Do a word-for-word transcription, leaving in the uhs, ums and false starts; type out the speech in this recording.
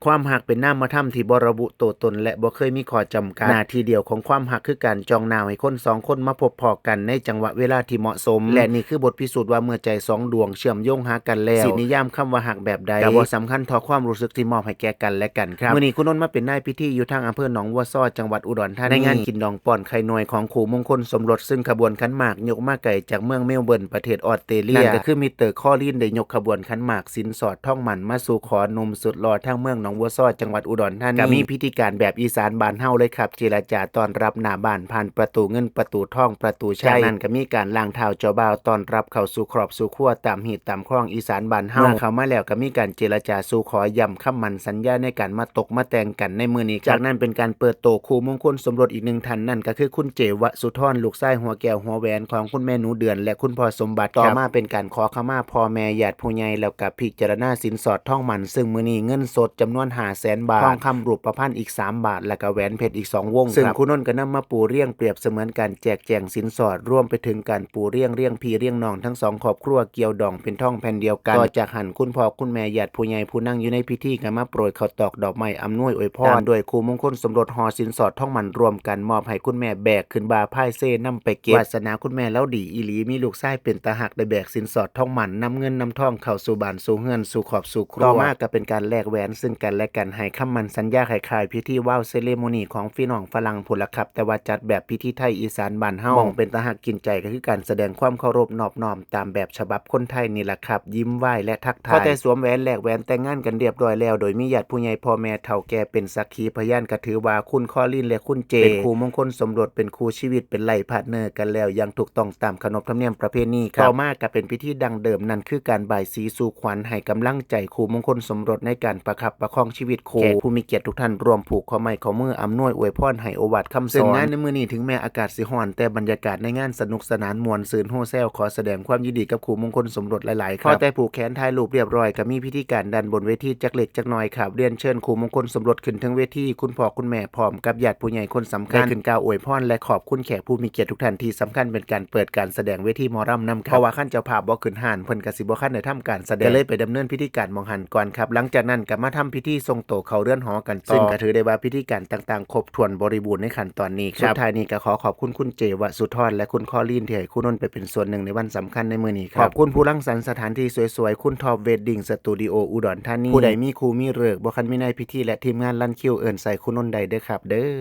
ความฮักเป็นนามธรรมที่บ่ระบุตัวตนและบ่เคยมีข้อจำกัด หน้าที่เดียวของความฮักคือการจ้องหน้าให้คนสองคนมาพบพ้อกันในจังหวะเวลาที่เหมาะสม และนี่คือบทพิสูจน์ว่าเมื่อใจสองดวงเชื่อมโยงหากันแล้ว สินิยามคำว่าฮักแบบใด ก็บ่สำคัญเท่าความรู้สึกที่มอบให้แก่กันและกันครับ มื้อนี้ครูนนท์มาเป็นนายพิธีอยู่ทางอำเภอหนองวัวซ้อ จังหวัดอุดรธานี ในงานกินดองป้อนไข่หน่วยของคู่มงคลสมรส ซึ่งขบวนขันหมากยกมาไกลจากเมืองเมลเบิร์นประเทศออสเตรเลีย นั่นก็คือมิสเตอร์คอลินได้ยกขบวนขันหมากสินสอดทองหมั้นมาสู่ขอหนุ่มสุดหล่อทางเมืองหนองวัวซ้อ จังหวัดอุดรธานี ก็มีพิธีการแบบอีสานบ้านเฮาเลยครับ เจรจาต้อนรับหน้าบ้าน ผ่านประตูเงินประตูทองประตูชัย จากนั้นก็มีการล้างเท้าเจ้าบ่าวต้อนรับเข้าสู่ครอบสู่ครัวตามฮีตตามครองอีสานบ้านเฮา เมื่อเข้ามาแล้วก็มีการเจรจาสู่ขอย้ำคำมั่นสัญญาในการมาตกมาแต่งกันในมื้อนี้ครับ จากนั้นเป็นการเปิดโตคู่มงคลสมรสอีกหนึ่งท่าน นั่นก็คือคุณเจวสุธร ลูกชายหัวแก้วหัวแหวนของคุณแม่หนูเดือนและคุณพ่อสมบัติครับ ต่อมาเป็นการขอขมาพ่อแม่ญาติผู้ใหญ่ แล้วก็พิจารณาสินสอดทองหมั้น ซึ่งมื้อนี้เงินสดจำนวนห้าแสนบาท ทองคำรูปพรรณอีกสามบาท แล้วก็แหวนเพชรอีกสองวง ซึ่งครับ ครูนนท์ก็นำมาปูเรียงเปรียบเสมือนการแจกแจงสินสอด รวมไปถึงการปูเรียงเรียงพี่เรียงน้องทั้งสองครอบครัวเกี่ยวดองเป็นทองแผ่นเดียวกัน ต่อจากหั้นคุณพ่อคุณแม่ญาติผู้ใหญ่ผู้นั่งอยู่ในพิธีก็มาโปรยข้าวตอกดอกไม้อำนวยอวยพร ตามด้วยคู่มงคลสมรสห่อสินสอดทองหมั้นรวมกันมอบให้คุณแม่แบกขึ้นบ่าพายเซนำไปเก็บ วาสนาคุณแม่ลาวดีอีหลี มีลูกชายเป็นตาฮักได้แบกสินสอดทองหมั้นนำเงินนำทองเข้าสู่บ้านสู่เฮือนสู่ครอบสู่ครัว ต่อมาก็เป็นการแลกแหวนซึ่งกันและกัน ให้คำมั่นสัญญาคล้ายๆพิธีวาวเซเลโมนีของพี่น้องฝรั่งพู้นล่ะครับ แต่ว่าจัดแบบพิธีไทยอีสานบ้านเฮา หม่องเป็นตาฮักกินใจก็คือการแสดงความเคารพนอบน้อมตามแบบฉบับคนไทยนี่ล่ะครับ ยิ้มไหว้และทักทาย พอแต่สวมแหวนแลกแหวนแต่งงานกันเรียบร้อยแล้ว โดยมีญาติผู้ใหญ่พ่อแม่เฒ่าแก่เป็นสักขีพยาน ก็ถือว่าคุณคอลินและคุณเจ เป็นคู่มงคลสมรส เป็นคู่ชีวิต เป็นไลฟ์พาร์ทเนอร์กันแล้วอย่างถูกต้องตามขนบธรรมเนียมประเพณีครับ ต่อมาก็เป็นพิธีดั้งเดิม นั่นคือการบายสีสู่ขวัญให้กำลังใจคู่มงคลสมรสในการประคับประคองชีวิตคู่ แขกผู้มีเกียรติทุกท่านร่วมผูกข้อไม้ข้อมืออำนวยอวยพรให้โอวาทคำสอน ซึ่งงานในมื้อนี้ถึงแม้อากาศสิร้อน แต่บรรยากาศในงานสนุกสนานม่วนซื่นโฮแซว ขอแสดงความยินดีกับคู่มงคลสมรสหลายๆครับ พอแต่ผูกแขนถ่ายรูปเรียบร้อยก็มีพิธีการด้านบนเวทีจักเล็กจักน้อยครับ เรียนเชิญคู่มงคลสมรสขึ้นเทิงเวที คุณพ่อคุณแม่พร้อมกับญาติผู้ใหญ่คนสำคัญ ได้ขึ้นกล่าวอวยพรและขอบคุณแขกผู้มีเกียรติทุกท่าน ที่สำคัญเป็นการเปิดการแสดงเวทีหมอลำนำครับ เพราะว่าคันเจ้าภาพบ่ขึ้นฮ้าน เพิ่นก็สิบ่คันได้ทำการแสดง ก็เลยไปดำเนินพิธีการหม่องหั้นก่อนครับ หลังจากนั้นก็มาทำพิธีส่งโตเข้าเรือนหอกันต่อ ซึ่งก็ถือได้ว่าพิธีการต่างๆครบถ้วนบริบูรณ์ในขั้นตอนนี้ครับ สุดท้ายนี้ก็ขอขอบคุณคุณเจวสุธรและคุณคอลินที่ให้ครูนนท์ไปเป็นส่วนหนึ่งในวันสำคัญในมื้อนี้ครับ ขอบคุณผู้รังสรรค์สถานที่สวยๆ คุณท็อปเวดดิ้งสตูดิโออุดรธานี ผู้ใดมีคู่มีฤกษ์บ่คันมีนายพิธีและทีมงานรันคิว เอิ้นใส่ครูนนท์ได้เด้อครับเด้อ